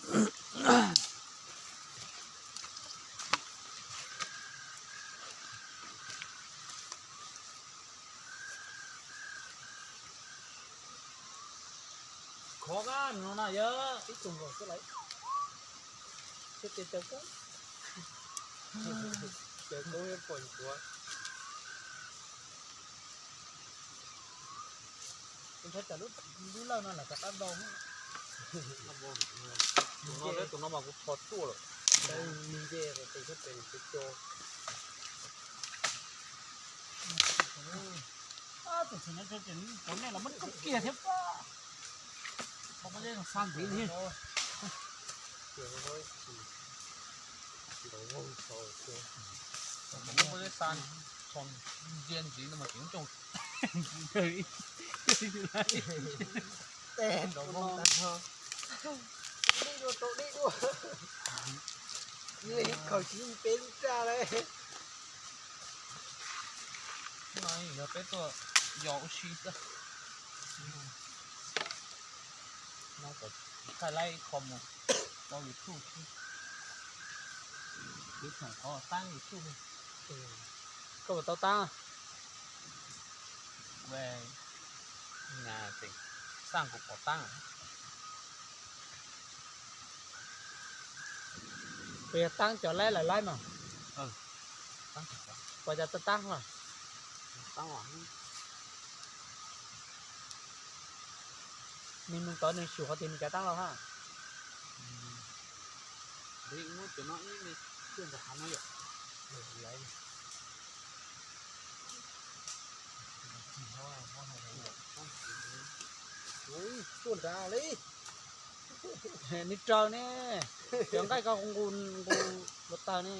Khov kab no na yog ib tug nkaus xwb lawm. Thiab ces caws koob, caws koob yuav pom ncuav. Kuv ntshai tsam lub lub lawj no lam rov qab ntau. Tus no mas kuv tho tuaj lawm. Nce tus thiab pem tus co. Tus txiv no cov nej los muab rub kiag thiab pob. Pob zeb no xa ntxiv li. Pob zeb xa ntxiv no mas tseem coj. Tej nrov moo tag nrho. Dej dua, rau dej dua. Nws khaws tsis peb lub raj lawm. Yog peb tuaj yos ua si xwb. No kom thaij laib ib qho mus rau YouTube xwb. Kuv tseem qhov taab YouTube li. Koj puas tau taab? Xaj kuv pom taab. Puas yog taab cov laib lawm laib mas? Puas cov taab taab os? Nws mus tod nws xyum qhov twg nws cov taab los hab? Tuaj nrad li. Nws raws ne, cov nqaij ko nqus nqus luas taws ne.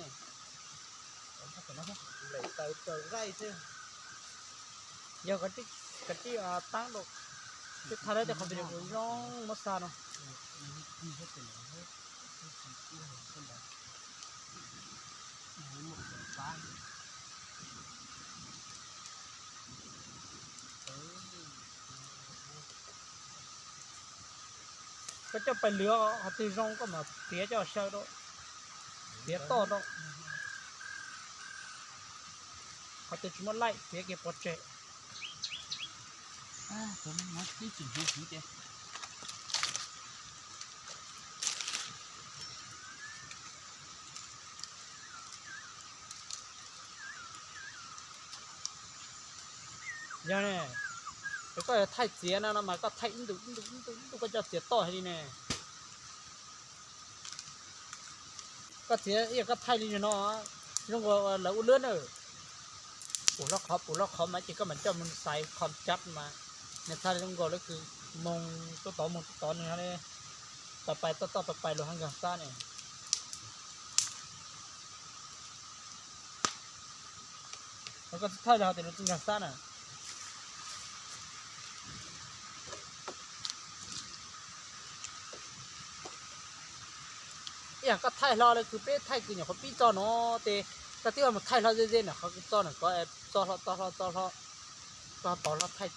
Nplaim taws raws nqaij xwb. Yog kav tsij taab rau, twb thaij lawm tej qhov video zoo muab xa no. Koj coj pais lwv qhov twg zoo koj mam txiav coj xyaw rau, txiav toj rau. Qhov twg tsis muaj laij txiav kiag pov tseg. Yog ne, koj thaij txiav no no mas koj thaij ib ntus ib ntus ib ntus ib ntus koj coj txiav toj li ne. Koj txiav ib yam koj thaij li no, zoo nkaus lawv ua lwb na. Pum hlob qhov pum hlob qhov mas ces koj mam coj mus xaiv qhov cab mas nws thaij zoo nkaus lawv kws moog tuaj tod moog tuaj tod nws pais pais toj toj pais pais lug hab nkaag xab ne. Koj txhob thaij li ho tes lug txij nkaag xab na. Ib yam koj thaij hlo lawv kws peb thaij kws nyuam qhuav pib txog no tes koj twb mus thaij hlo ze ze na qhov txog na koj txog hlo txog hlo txog hlo, koj tod hlo thaij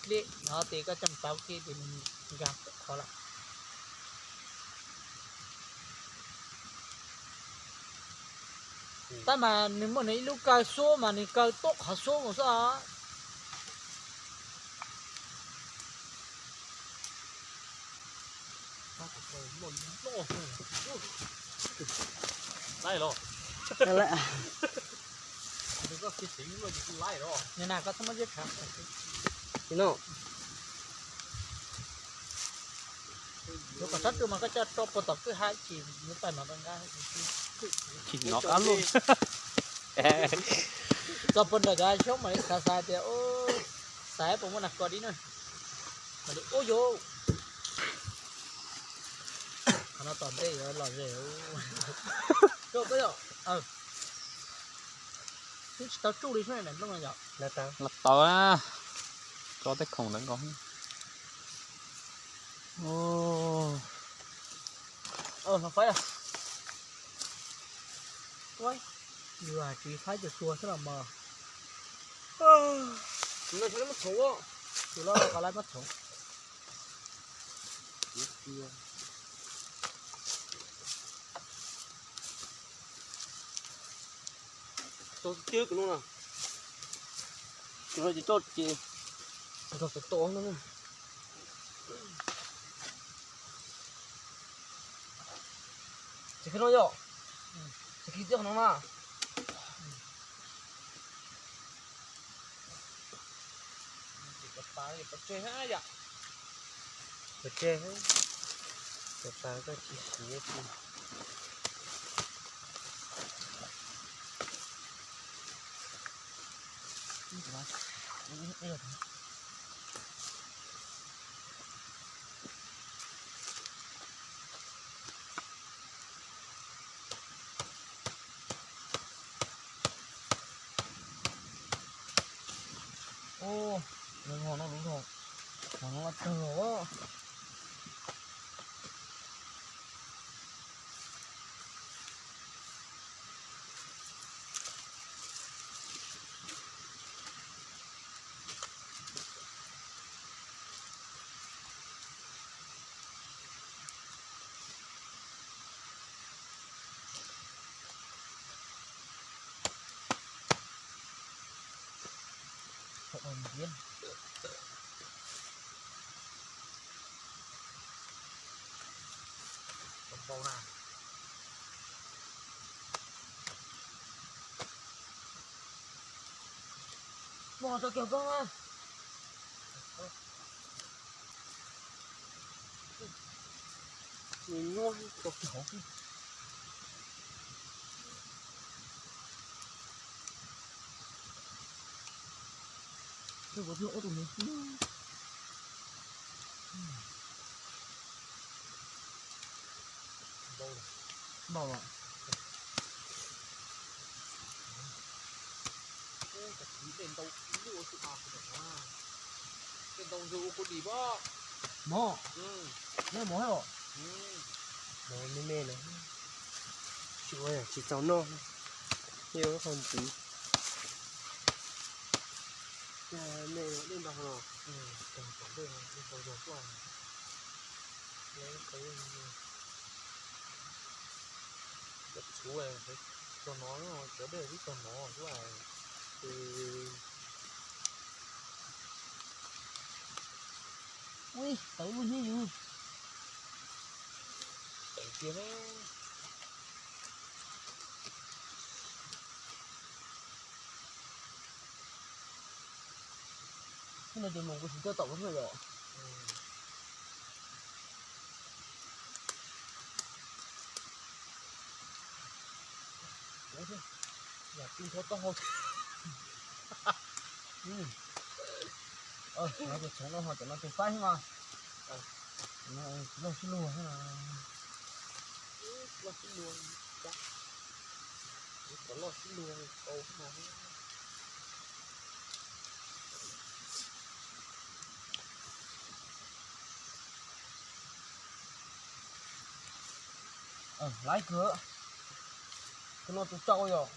dleb no tes koj coj mus txav kiag tes nws nkaag qhov lawm. Tab mas nws muaj nws ib lub kaw suab mas nws kaw tuab qhov suab mus xwb os. Laij los. Nws na koj txhob muab ziab tshav. Yuav kom sab rua mas koj coj rau puag tom kwj ha tsis yuav pais mas nqa. Tsis hnov qab luaj. Txog puag nram cov xyoob mam li xav xav tias xav puas muaj nas kos dib na. Ub yus, qhov no tom ntej yuav lom zem. Twb tsis tau tsuj li sub nplooj no yom. Los tau, tso tej khoom ntawd nkaus. Faib, yus tsis faib tus tsuag xwb los mas. Tus no xyov lawv muab txhoov, tus no qhov lawv muab txhoov. Tau tiag no na. Cov no ces coj ces tau tau no. Ces khi no yom. Ces khi txiaj qhov no na. Pov tseg, pov tseg, koj tsis siv tsis. Ub, lub hauv no lub hauv, hauv no tawg os. Mos tau kiag koj. Nws nyuaj tau kiag hauv xwb. Twb ua tus no xwb. Npau los. Dej ntau ua xwb a, dej ntau ntxwg ua kuv dim pob. Mov, nej mov os. Mov me me na, tsis ua tsis txaus noj, yeej ua qhov ntxiv. Me dej ntau los, tag tom ntej dej ntau zog tuaj. Cov txhuv txog no, cov dej twb txog no xwb. Ui, tawv lub hnub yus. Tawv tiag. Hnub no ces mus kuv tsis tau tom lub hnub yom. Yam ti nthov taub hau. Ov, no ces txhoov no ho cov no tus faib xwb mas. Loj sib luag xwb na. Loj sib luag, kom loj sib luag tau xwb mas. Laib kawg, tus no tus tsau yom.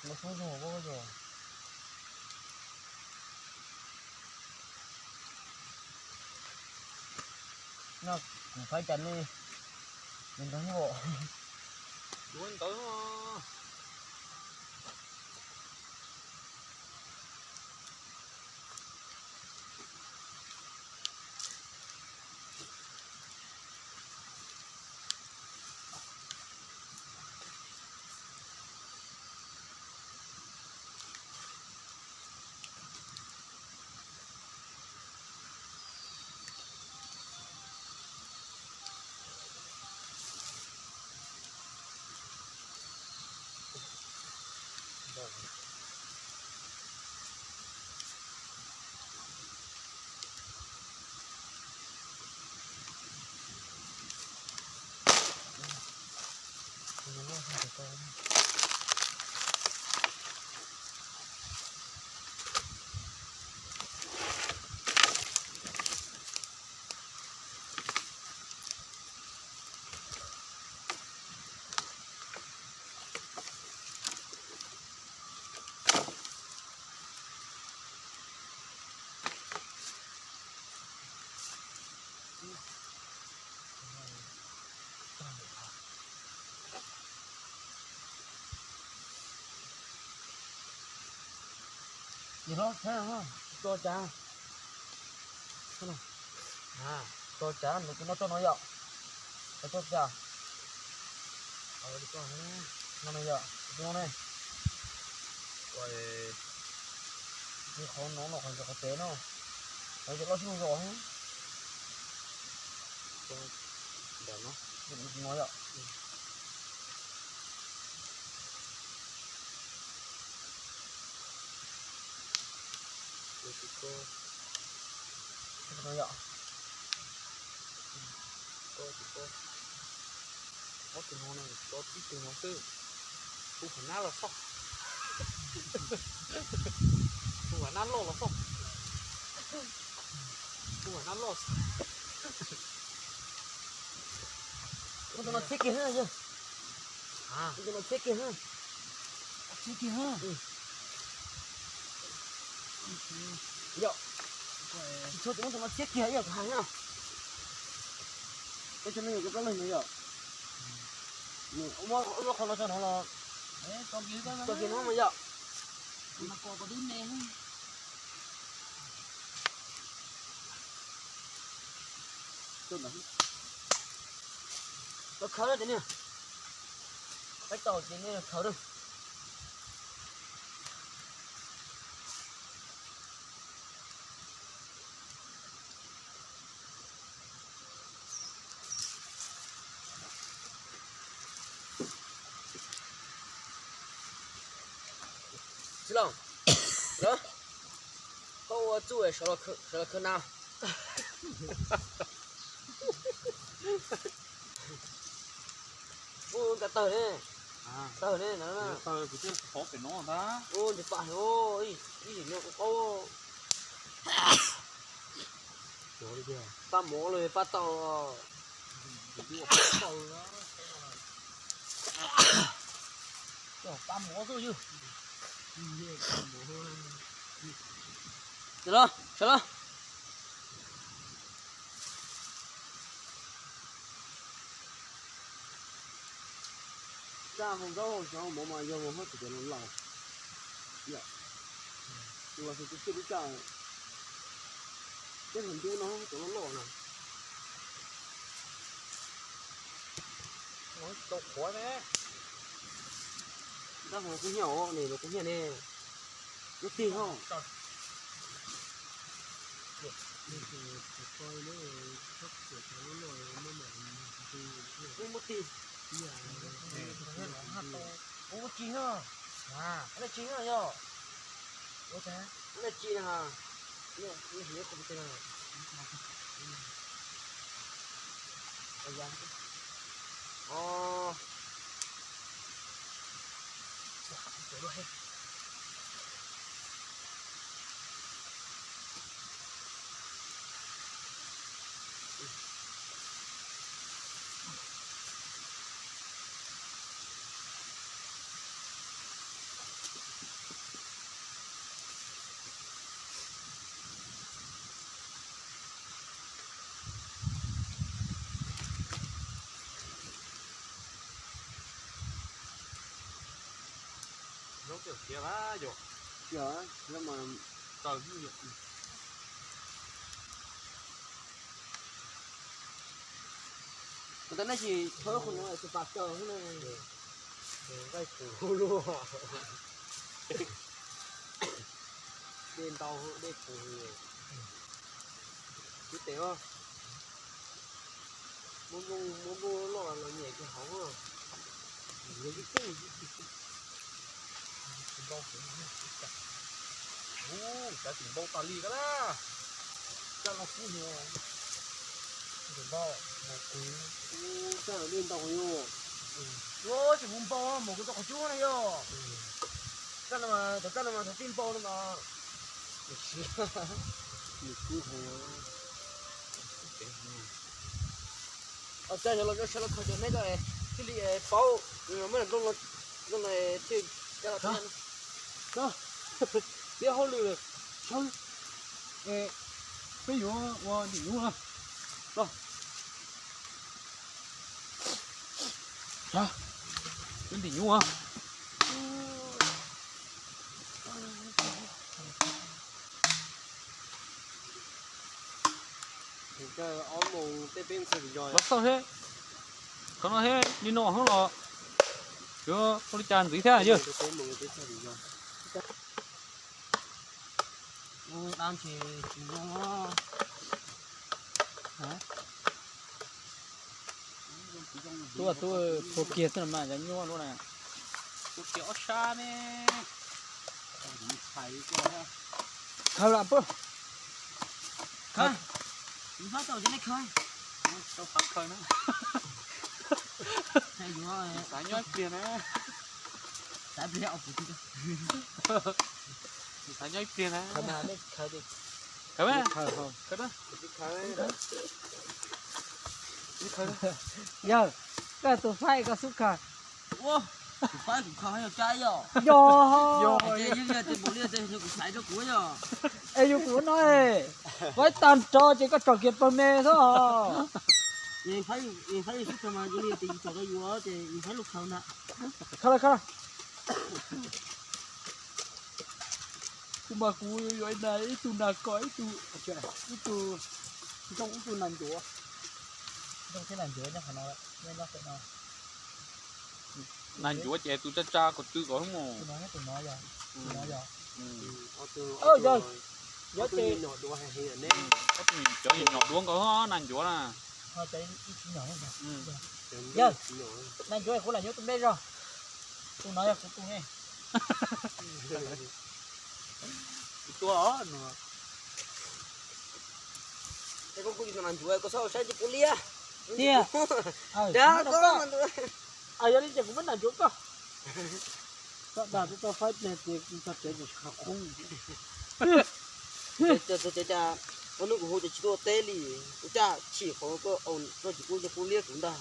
No xoob zog yom. No kuv faib cas nej, nej ntawd os. Yuav ntawd. Ces hlob thaib no, tso cas, tso cas, nws tus no tso no yom, tso cas, no no yom, tus no ne, qhov no no qhov qhov pem no, qhov loj sib zog no yom. Ob tug no, tib tug no xwb. Hu Hav Nab los xoj, hu Hav Nab loj los xoj, hu Hav Nab loj. Tus no txhiab kiag, tus no txhiab kiag, txhiab kiag. Yog, tsis tshua tus no txhiab kiag ib yam kuv hais na. Peb tso nej yuav cov plaub leeg no yom. Muab qhov no tso no los tso kiag no mas yom. Los khaws na ces nej, peb tau ces nej khaws na. Txiv Laus, koj ua txuj sawv los khaws na. Ua nta tawg ne, tawg ne, tawg kuv thiaj qhov pem no ntag. Ua nta pam, ib yim no kuv qaub. Pab mov los pab tau. Pab mov xwb yog. Sawv los, sawv los. Txaj hau zaub hau xyov hau mov mas yog hauv txoj kev laus laus. Tus los tus twb txaj, peb hauv ntuj no cov loj loj na. Tau qhuav ne. Tab hauv kub hnyiab os, ne los kub hnyiab ne. Lub tig ho. Muaj tig. Ua tsis no, ua tsis no yog. Ua tsis no ha. Zaub tiag tiag yom. Tiag, zaub mas tawg. Kuv tas nej tsis thov qhov no tsis pam tawg ne. Nqaij puv luaj. Dej ntau, dej puv. Kwv tes, muab nplooj loj los nyem kiag hauv. Ub, cov tim npau tas li koj lab. Coj no kub hnyo. Tim npau, mus kwv. Ub, coj dej ntau yom. Ub, tsis mus npau, mus kwv tau qhov cub na yom. Coj no mas, cov coj no mas, cov tij npau no mas. Nws kub heev. Os, coj los, sawv los khaws cov neb ko thiaj li paub, muab nplooj no thiaj coj los. Tiab hauj lwm, peb yuav ua ntim nyuj na. Peb ntim nyuj. Los xauj thiab, qhov no thiab li no hoob los yuav ua li cas ntxiv thiab yawg. Tub tub pua kiag xwb mas cov nyuaj luaj na. Khaws lam pub. Khaws. Xav nyob ib pliag na. Xav nyob ib pliag na. Khaws, khaws, khaws. Yawg, koj tus faib koj xub khaws. Tus faib kuv khaws yog cai yog. Yog. Es yog kuv no, faib tag nrho ces koj tsom kiag pawg me xwb os. Khaws, khaws. Kuv mas kuv yuav ib tug nas kom ib tug, ib tug zoo ib tug nas ncuav. Zoo thiab nas ncuav nyob qhov no, nyob qhov no. Nas ncuav ces tus tsa tsa kom tw kom mus. Tus no yog, tus no yog. Yog ces cov nyom duav nkaus nas ncuav na. Yog, nas ncuav kuv lam nyob tus me zog. Tus no yog kuv tus ne. Kuv tua os. Es koj kuj yus tus nas ncuav koj txhob saib tsis kuv liab. Tiag. Dag koj. Yog li ces kuv muab nas ncuav koj. Koj dag tau faib pliag ces kuv tso tsev ces qhov qub. Ua hnub kuv hu ces tsis tuaj teb li. Ua cas chim qhov koj tsis pub cov kuv liab kuv ntag.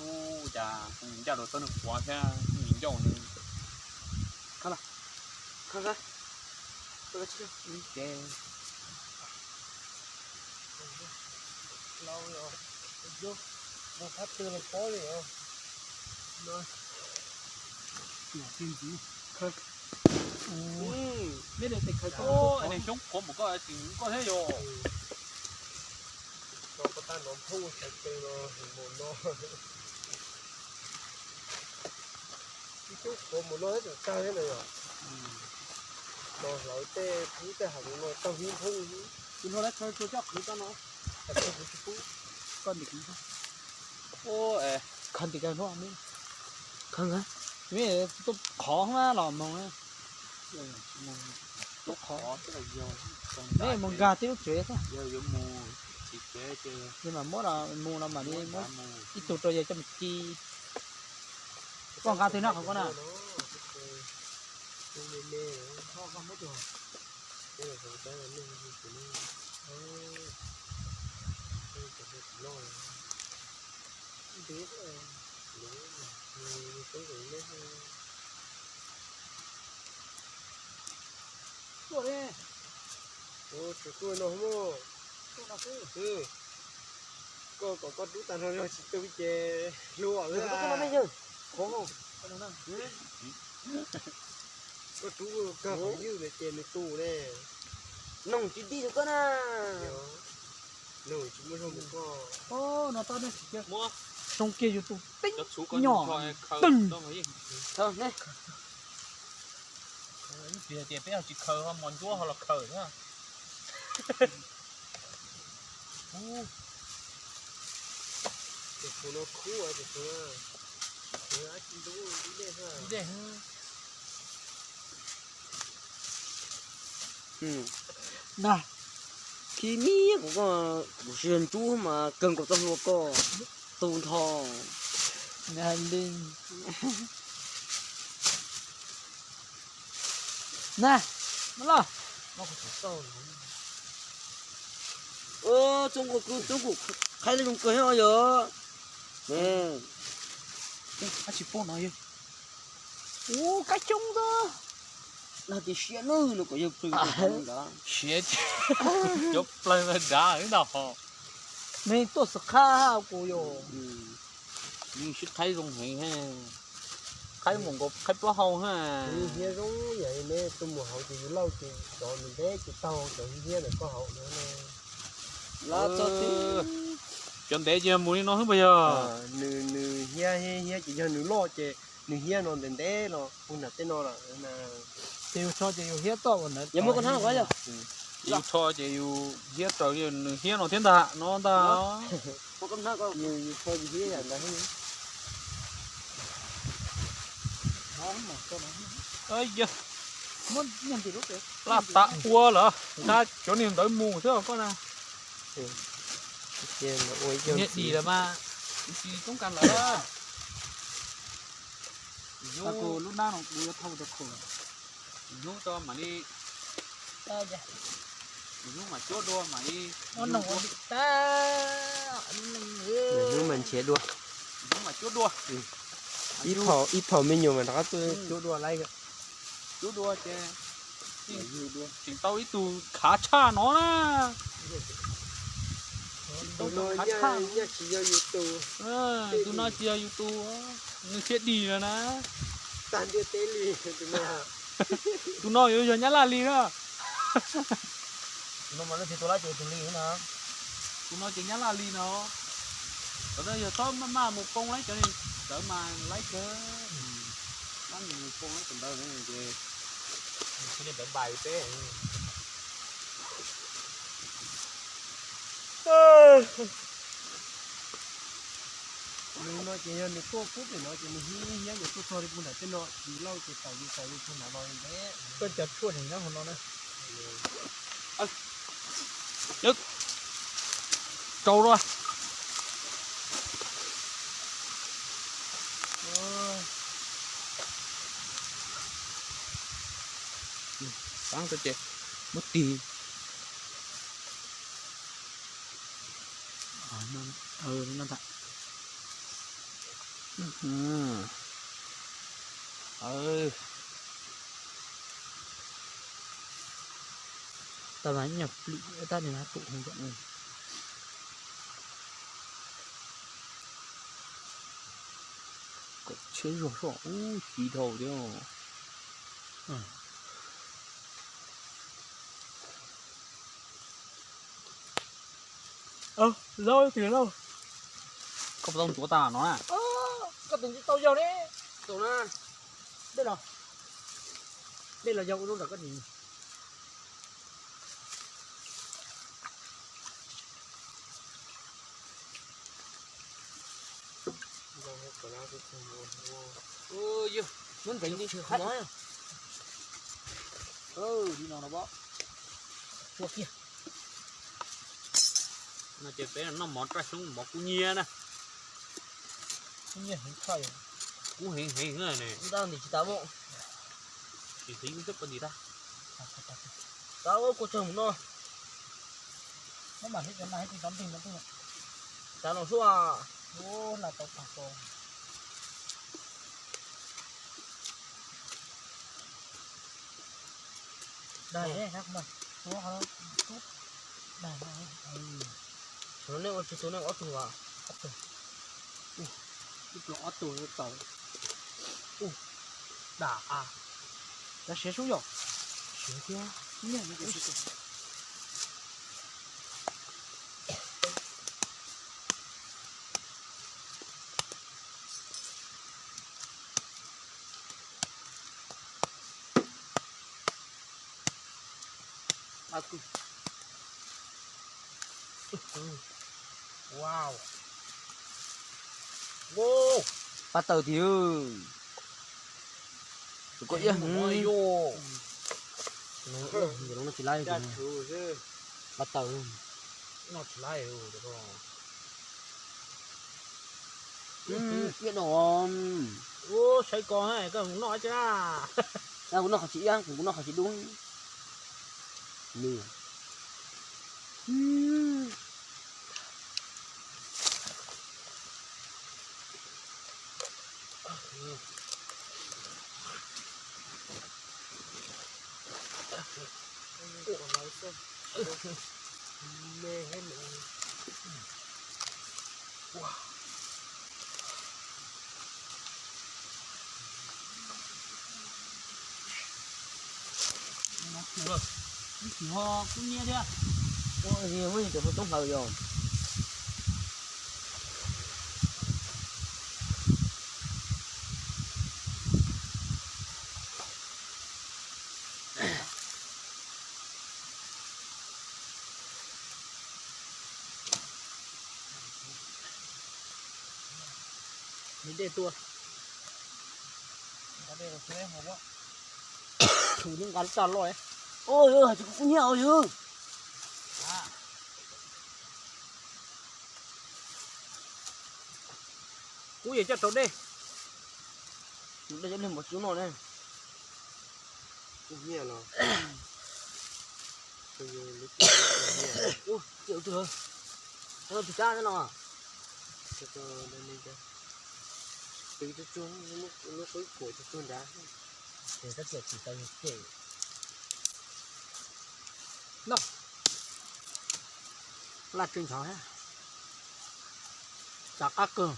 Ua cas ncaj rau txoj niag quav thiab ncauj ne. Xyoob qhuav mus koj tsis koj thiab yog. Ib xyoob qhuav mus no ib tug tag thiab na yog. Los hlawv tej pub tej hav zoov no tag vib phooj. Kuv nrog lawv chaw tua coj qhwv tau no. Kuv tsis pub. Koj ntim kuv. Khaws ntim kawg hluaj. Khaws nkaus. Tuaj qhov los moog. Tuaj qhov. Neb mus nkag tib lub tsev xwb. Yog mam muab mus no mam li muab ib tug rau yawg coj mus ci. Koj nqa twg noj qhov koj na? Tuaj li. Tsis tuaj no mog. Koj kom koj rub tag nrho zog tsis tu ces hluas lawm. Koj rub kag qhov ywj lawm ces nws tu ne. Noog tsis dig rau koj na. Noog tsis muaj zog mus koj. Zoo kiag yus tus teeb nyom teg. Tias peb ho tsis khaws ho mos ncuab ho los khaws na. Na, khib miab kuv, kuv sis ntsuab mas kawg nkaus txoj hlua koj tu nrho. Na, no los. Txob nkaus, txob nkaus, qhaib zoo kawg thiab yog. Tsis pub no yog. Ua kab xyoob xwb. Nag ces siav nawb, nws kom yawg plhws nrad. Siav ces cov plawg nrad nrad ho. Nws tuaj xwm qhab kuv yog. Nws sib qhaib zoo heev. Qhaib mus nkaus qhaib plaub hau ha. Hiab zoo yam li neb tuaj mus hauv ces yus lauj ces cov nws ntev ces taug cov hiab ntawm koj hauv no. Cov ntev ces mus li no xwb puas yog? Nws, nws hiab, hiab ces yog nws loj ces nws hiab no ntev ntev los puag nram tej no lawm. Ces yus tso ces yus hiab toj ua ntawd. Yus tso ces yus hiab raws li nws hiab no thiab ntag no ntag. Yus tso yus hiab yam ntawd. Laj tas ua lawm, nqa cov niag ntawd mus xwb koj na. Niag dim lawm mas, tsis toob kas lawm. Lub nab no kuv yuav thau rau khaum, hnub tso mam li, hnub mam cuab dua mam li, hnub mam nrhiav dua, hnub mam cuab dua. Ib phaum, ib phaum me nyuam mas rov qab tuaj cuab dua laib. Cuab dua ces tseem tau ib tug khav tshaj no na. Tseem tau tus khav tshaj. Tus no tsis yog yus tus, nws thiaj dim lawm na. Tus no yuav yog Nyab Laj li na. Tus no ces Nyab Laj li no. Cov no yog txhob maj maj mus poob laib cov, cov mas laib kawg. Maj mus poob laib cov ntawd ces nws thiaj li npais npais peb. Nws no ces yog nws tuaj pub pem no ces nws hiab hiab nws tuaj txog li puag nram tej no, yus lauj ces tawm yus tawm yus puag nram no ntev. Koj cov tshuaj nyob hauv no na. Rau dua. Txav rau ces muab tig. Tab mas nyuag plim tab sis mas pum heev. Kom tshiab zog soj ub ci dhau thiab. Zaub twg lauj? Koj puas tau ntxuav tas no na? Koj tus tsis tau yog ne. Tus na. Dej los, dej los yog ua zoo nram koj nim. Muab ntxeev li no no. Tsuag kiag. No ces peb noj mov raj xyoob mov kub nyiab na. Kub nyiab heev tshaj. Kub heev heev na ne. Kub tab ntim tsis tas muj. Tsis heev xwb poj ntim tag. Tab kuv tsawg mus no. Maj mam hlib cov na hlib tsis tau ntig no. Tsav no xwb. Ua laj tau tag ko. Daig ne, tua qhov no, daig no. Xyov nej ua tsis tua nej ob tug as. Ob tug. Ib pluag ob tug tau. Dam a. Cov siav sub yom. Siav thiab. Wow. Pab taws tiag. Koj iab hwv. Pab taws. Iab no. Saib ko, koj mus noj tsi na. Kuv noj qhov tsis iab, kuv noj qhov tsis dub. Ib tug ho kub hnyiab thiab. Ua li muab yus cov hluas toob hlawv yom. Nws dej tuaj. Thaum nws nqa lub tag loj. Ua yog kub hnyiab os yog. Kub yog coj rau dej. Dej coj li npam xub no ne. Kub hnyiab los. Ua, tsis ua twg. Ua tsis kab no. Twb tsuag tsuag, lub qub kuam tsuag tsuag nrad. Ces kab txiam tsis tau yog cem. No. Laj tsw ntshav thiab. Tsav qab kawg.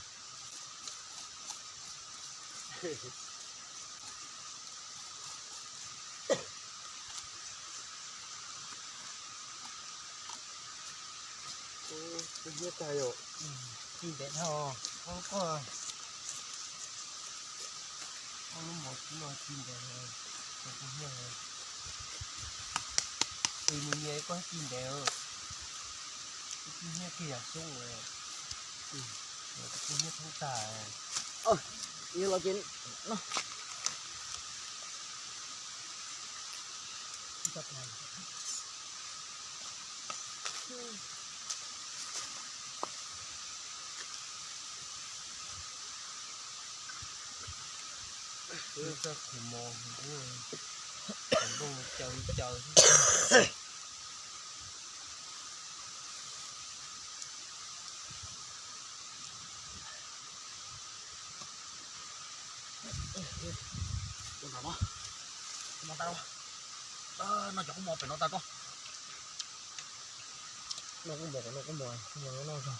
Kub hnyiab tag yom. Ci ntev dhau. Koj, koj lub mos tib no ci ntev, kub hnyiab. Tus nyias koj ci ntev, kub hnyiab kiag yam xyoob, kub hnyiab thoob tag. Yog los ces no. Txoj khuv mos, nplooj caws caws. Noj cov kub mos pem no tag koj. Noj kub mos, noj kub mos, kub mos noj tso.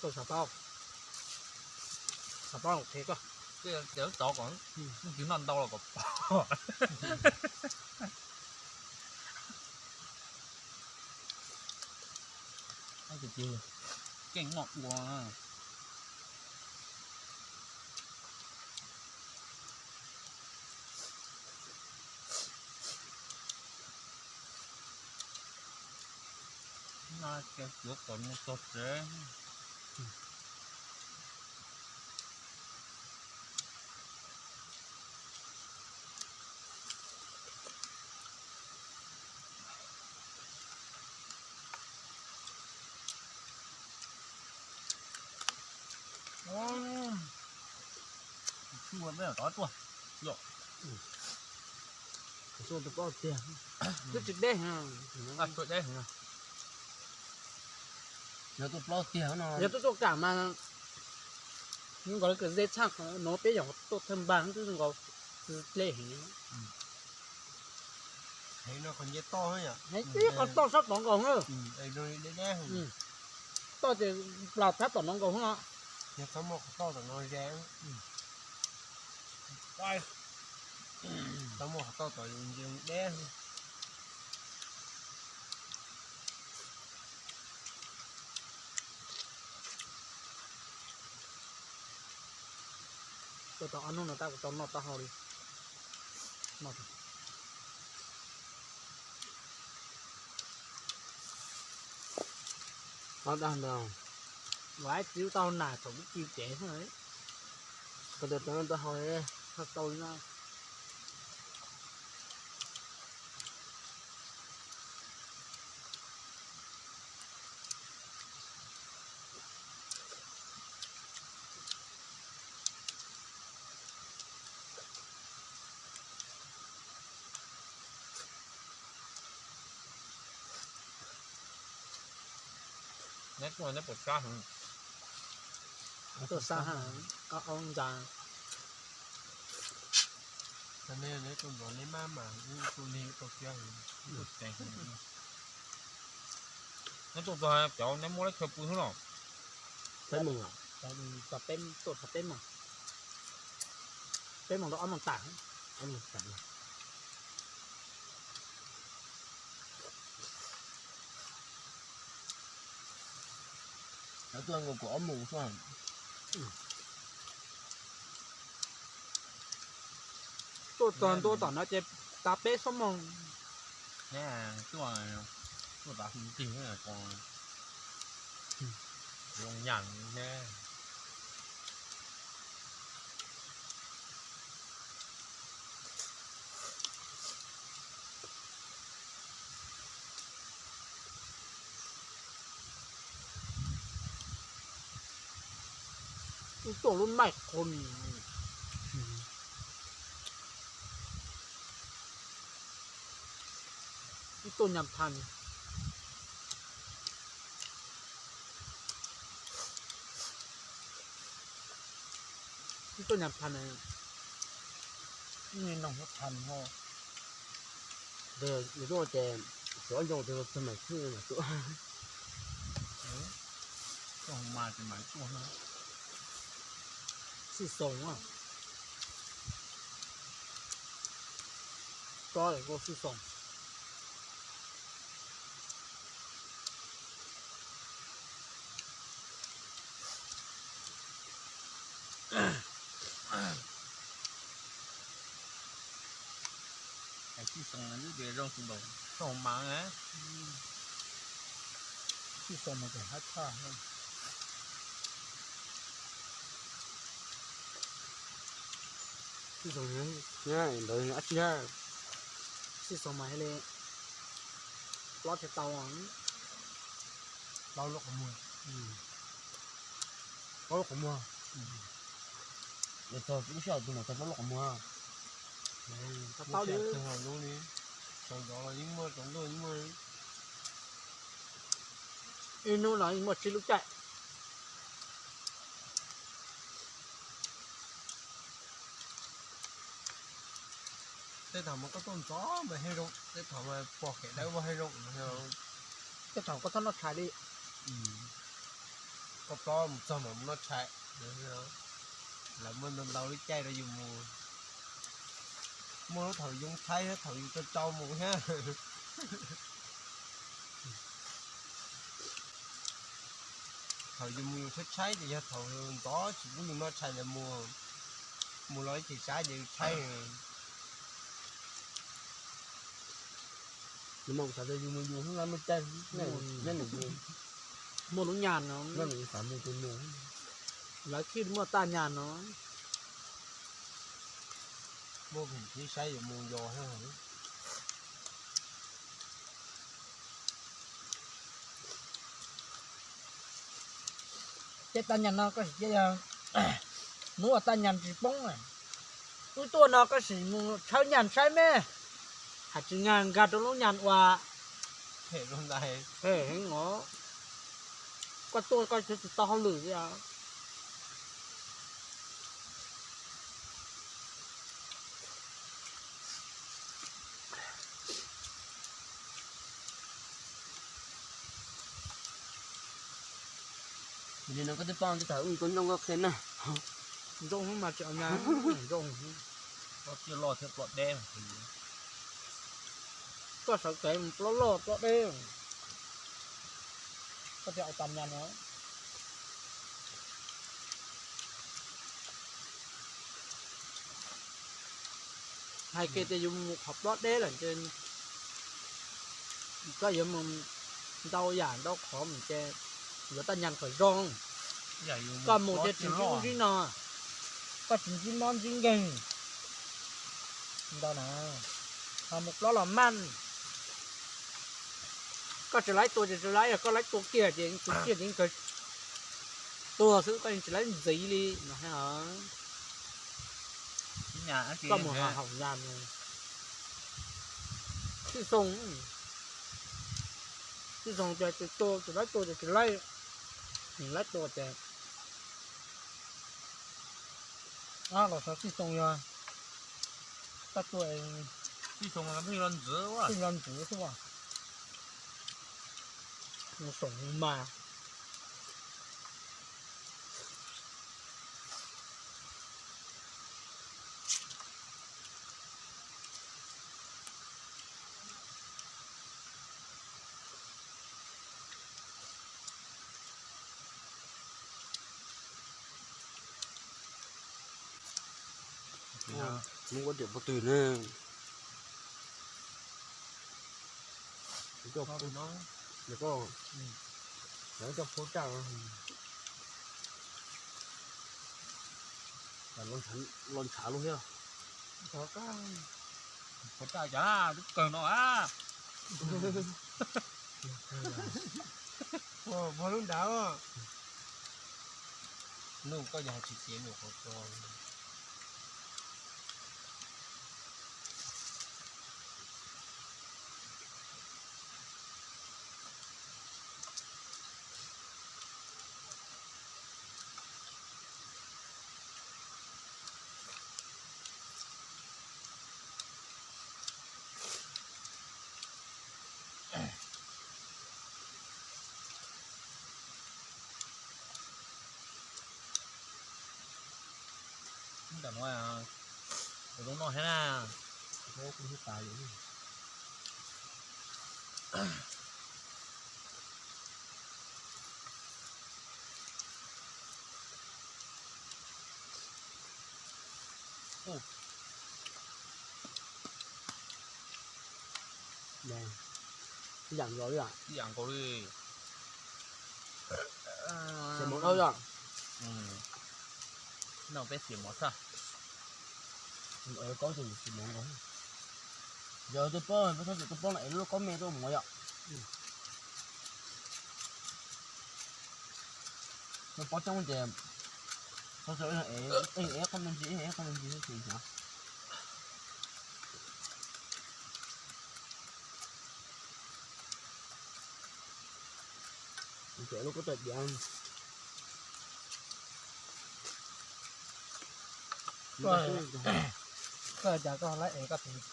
Koj xav paub, xav paub los qhia koj. Cov tod kom, twb noj ntau los kom pom. Keej noj ua. No ces yuav kom mus txog tsev. Tsuas peb tod tuaj. Tsuas tus plaub tiag. Twb tsis deb. Tsuas deb. Yog tus plaub tiag no. Yog tuaj tuaj kam mas nkaus li kawm ze tshaj no peb yog tuaj thawj npag twb nkaus dlej heev. Heev no qhov nce toj yom. Heev tib qhov toj sab tom nkaus na. Toj ces plas thab tom no nkaus no. Yog txhob muaj qhov toj tom no ze. Txhob muaj qhov toj tom nce deb. Tau ob hnub no tab kuv tau noj taub hau li. Ob dag ntag. Ua ib txiv taub hau nas thaum ub ci cev xwb. Koj tau noj taub hau li, tau li no. Tuaj sab, tuaj sab ha, au au ntag. Nej tuaj nrog neb mab mas wb tuaj lig tuaj kiab, tuaj tsev. Neb tuaj txog cov neb muab lab chaw pw xwb los? Peb moos, tuaj txog peb moos, peb moos rau ob moos tas, ob moos tas. Cov tuaj nkaus kuv ob moos xwb. Tuaj txog ntua tom no ces tas peb xuab moos. Tuaj, tuaj tas hu tig, zoo yam ne. Wb tuaj lub maij qhov, wb tuaj nyam thas, wb tuaj nyam thas, noj thas ho. Tuaj ces suav zoo tus txog mam xij mam tuaj. Xij xoos, tsob kuj xij xoos. Xij xoos zoo tus npaum, xoos mas, xij xoos mas tseem hab tshaj. Xij xoos, ntawd ab tsi, xij xoos mas li plaub thiaj tau. Plaub lub qhov muag, plaub lub qhov muag. Txog lub sij hawm twg mas txog plaub lub qhov muag? Tau li, txog lub li, txog ntxov los yeej muaj, txog ntuj yeej muaj. Ib hnub no yeej muaj tsib lub caij. Tej thaum mas koj tuaj ntxov mas hev zoo, tej thaum mas pom kev dawb vag hev zoo. Tej thaum koj txhob noj tshais li. Koj plob mus txog mas mus noj tshais. Lawv muaj ntau ntau lub caij rau yus mus. Muaj lub thaum yus tshaib thiab thaum yus tsau tsau mus thiab. Thaum yus mus yus tshaib tshaib ces yog thaum ntxov tsis pub yus noj tshais lawm mus, mus los ib chim saib ces yus tshaib. Nws mas xav tias yus mus yus hnub no muaj caij, muaj lub nyas no, xav mus tus nus, lawv thiaj muaj taj nyas no. Muaj tus tib saib yus mus yos. Tej taj nyas no koj sim cia yog hnub uas taj nyas tsis poob. Wb tuaj no koj sim mus tshawb nyas saib me, hais tsis nyas nkag rau lub nyas uas phem heev os. Koj tuaj koj tsis tau hauj lwm li os. Li no koj twb paub tej thaum wb mus tua ntoo koj qhia na. Ntoo mas tseem nyas, ntoo, koj thiaj loj thiab plom deb. Koj sawv kev mus plom loj plom deb, koj thiaj ua tas nyas no. Hais kiag tias yus mus qhov plob deb lawm ces koj yuav mus ntau yam ntau qhov mus ces yuav taj nyas kom zoo. Koj mus ces tsis ntsib ub ntsib no, koj tsis ntsib mob ntsib nkeeg ntau na, ho mus plob los maj. Koj tsis laib tua ces tsis laib, koj laib tua kiag ces tus kiag ces kawg tuag xwb, koj tsis laib ntxiv li no. Koj mus haum nyas, tib xoo, tib xoo ces tsis tua, tsis laib tua ces tsis laib. Nws laib tua ces, los xav txij xyoo yog, tab tua txij xyoo los ntxwv, txij los ntxwv xwb, mus soom mas. Mus ua tiam pov twg ne? Coj phuab tsaj, los ntshav lub thiab. Phuab tsaj cas twb kawg no a. Phuab lub nrad. Nug koj yog tsis tiav nyuam qhuav tso. Tam no kuv zoo noj thiab na. Ib yam nkaus li, ib yam nkaus li. Xiam mov dhau yom. No peb xiam mov xwb. Yog tus plaub, peb txhob tus plaub no es lub kaub me tuaj mov yom. Nws pov coob ces txhob ev, ev qhov me ntsis, ev qhov me ntsis xwb ces. Ces lub kub tawm diav. Koj cas koj laib ev koj tus?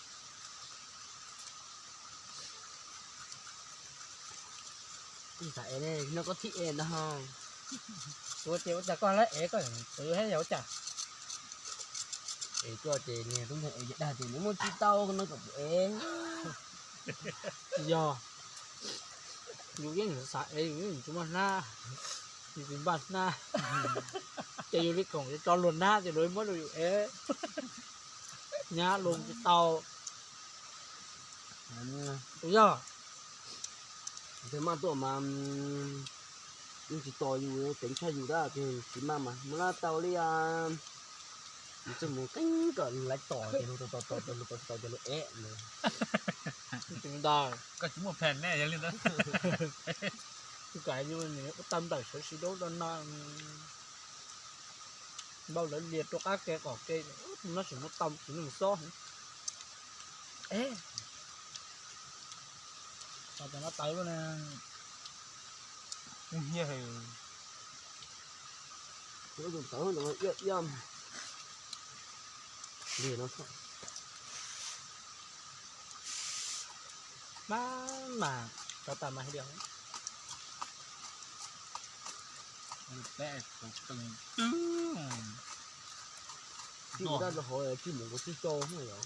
Kuv xav ev ne, no koj thib ev ntag ho. Kuv tias ua cas koj laib ev koj tus thiab yog ua cas? Es koj ces niag tub ntxawg ev ces dag tias nws muaj tsis tau no kom kuv ev. Tsis yog, yus yeej xav ev, yus yeej tsis muaj hnab, yus tsis npaj hnab, ces yus li koom tso luag hnab ces luag muab rau yus ev. Nyab luag tsis tau. Yog tes maj tuaj mas yeej tsis tos yus, ceev tshaj yus dab, tsis maj mas mus lab tau li. Nws txawj mus qeeb kom lawv tos ces luag tos tos tos luag tos tsis tau ces luag ev ntag. Koj tsis muaj pheem ne yog li ntawd. Kuv kam yus ua tau ntawm sawv tsis daub rau no. Npau lawv lias rau qab ke kom ke, tus no tsis muaj tau tus no mus xob. Cov no tawv na. Tus tawv no iab iab. Mas mas cov tas mas hais tias peb tus twg twg. Tsis mus dab rau hauv, tsis mus kuv tsis tso na yom.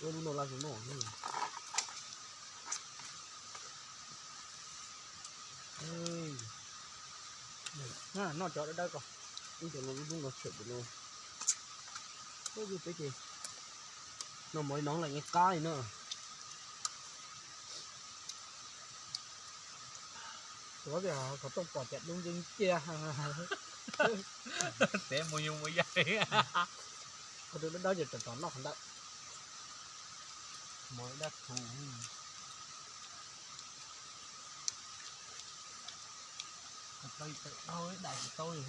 Ua lub no laj tus no. Noj cov dawb dawb ko. Ib cov no lub no tshwm tus no. Ub, yus peb ces noj mov li no lawm yeej qab li na. Tuav tias kom tooj pom tias dub ntxwb nciab. Tev mus yus mus yaig. Qhov twg dawb dawb ces tsom tsom noj qhov ntawd. Mov dab thu. Tau ib daim tsis tau li.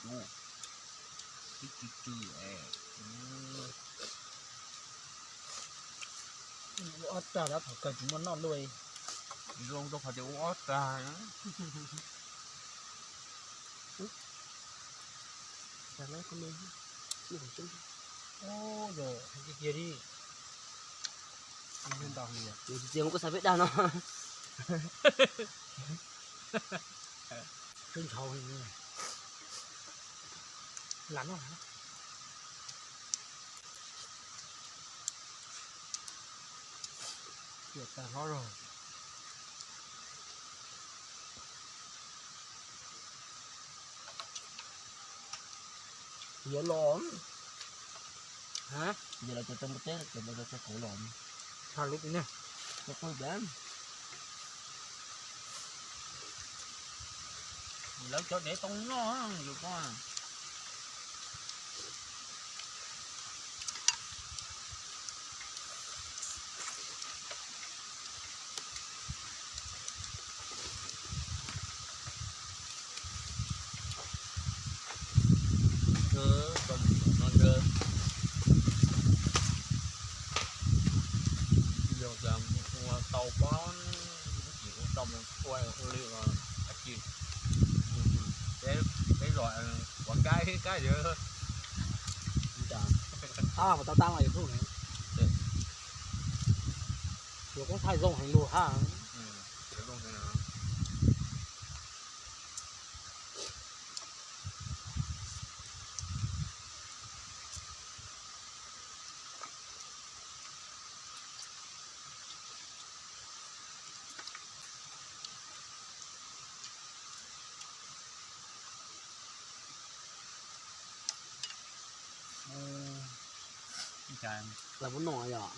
Ub, ib tsw tsw es. Ua ob rag dab thaum kawg tsis muaj noj luaj. Zoo rau qhov tias ua ob rag. Ub, cia li. Ntau, ntau, ntau. Cia mus koj xav peb dag no. Peb ntshaus. Lam no. Ciaj tag hlob zog. Yuav los, yuav los cov tau npua teb, cov npua teb tau qhauv los. Tha lub twg ne? Tau qhauv dab. Lawv cov dev tau noj yus ko. Koj no ntawd yog tias ua tau pob, tsis ua tau mus ua li dab tsi, peb, peb zos ua kab kab yawg. Tab mas tau tab mas YouTube ne. Yuav koob thaij zoo heev lug hab. Lam muab noj yom?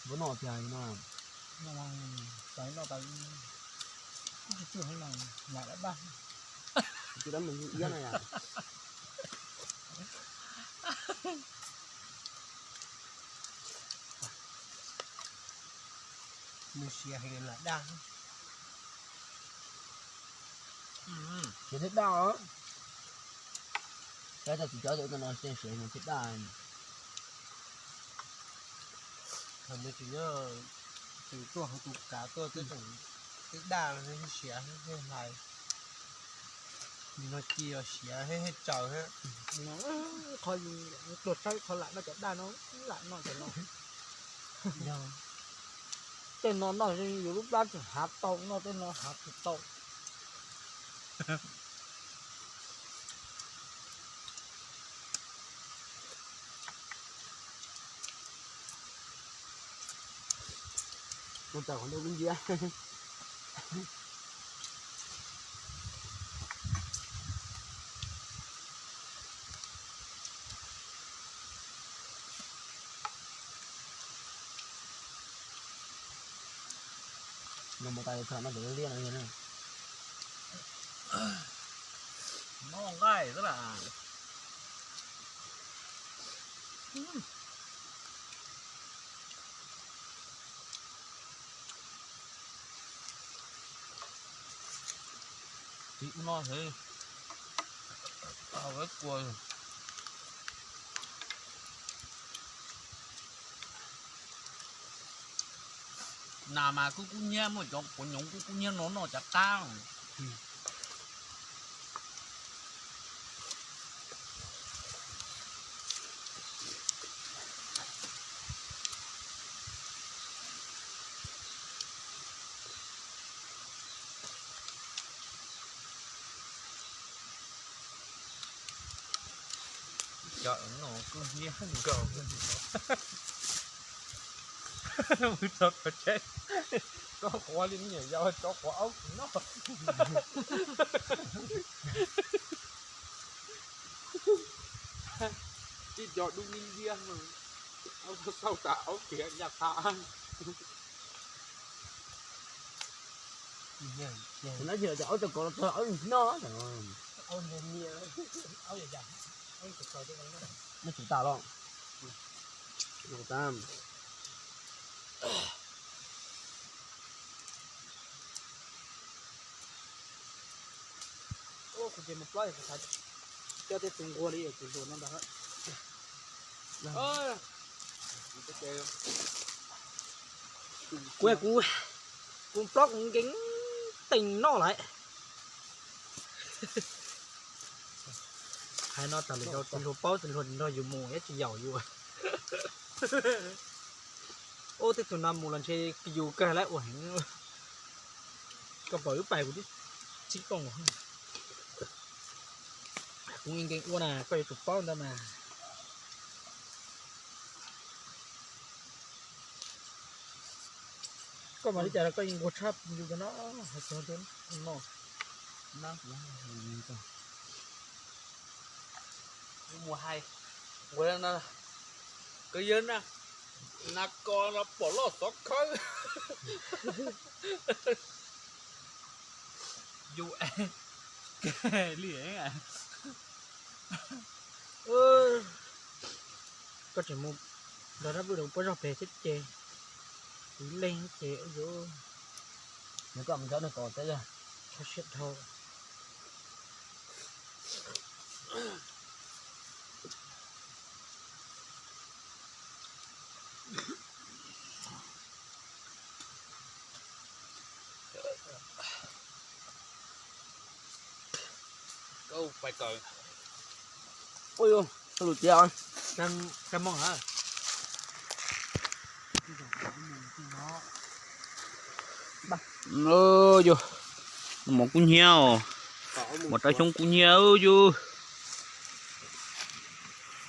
Muab noj tiag no. Tsis tsuj heev no, lam dab dab. Tsis dab mus iab no yom? Mus siav heev lam daj. Siav thiab daj os. Cov tsis cov no siav heev thiab daj. Thaum nws tsis nyob, tsis tuaj hauv tus kav tuaj twb daj siav thiab hlais. Nim no ci os siav thiab tsaws thiab. Qhov tuag saib qhov lam noj cov daj no, lam noj cov no. Tej no noj yus lub plab tseem hav tau, noj tej no hav tsis tau. Mus tawm qhov ntawd lub nciab. Noj mus tas li thaum no ces liab no yog na. Noj nqaij xwb las. Tim no thiab, kua nas mas kub kub hnyiab, muaj cov quav nyoov kub kub hnyiab no noj cas qab. Cov no kub hnyiab nkaus. Mus txog tom tsheb, tso quav li me nyuam yaus tso quav aub tsis noj. Tib co dub nciab nciab, aub xauj tas aub tiag ncaj qha. Nab sis cov aub tau kov los txog aub tsis noj. Noj tsis tas los. Kuv ces mus plob kuv xav coj tej tus nquag li tus hluas no ntag. Kuv kuv kuv plob kuv nkees tees noj lawm. Hais no tas lwm zaus tus hluas paub tus hluas nrog yus mus thiab tsis yaum yus. Ub, tej tug no mus los ntshe yus kawg lawm ua heev. Koj pom wb pais kuv twb txib kooj. Kuv nkees ua na koj yuav tsum paub ntawd mas. Koj mas li cas los koj yeej nquag tshaj yus cov no, hais txog ntiag no. Mus hais, koj yawg na, nas kos los pom loj xov khawb. Yus li koj tseem mus nrog dab vwj rau puab zog pem thiab ces, kuv leeg ces ua yuav, nws koj mus nrog nws kos teb, txhob siab dhau. Ua, lus tias, yus, mov kub hnyiab os, mov rau xyoob kub hnyiab yus.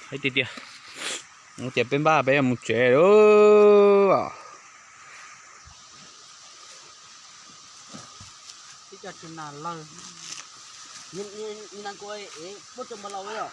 Hais tiag tias, tias peb npaj peb mus tsev lawm. Ib co tsis nas lawg, nas kua es muab rau npawg laus yom.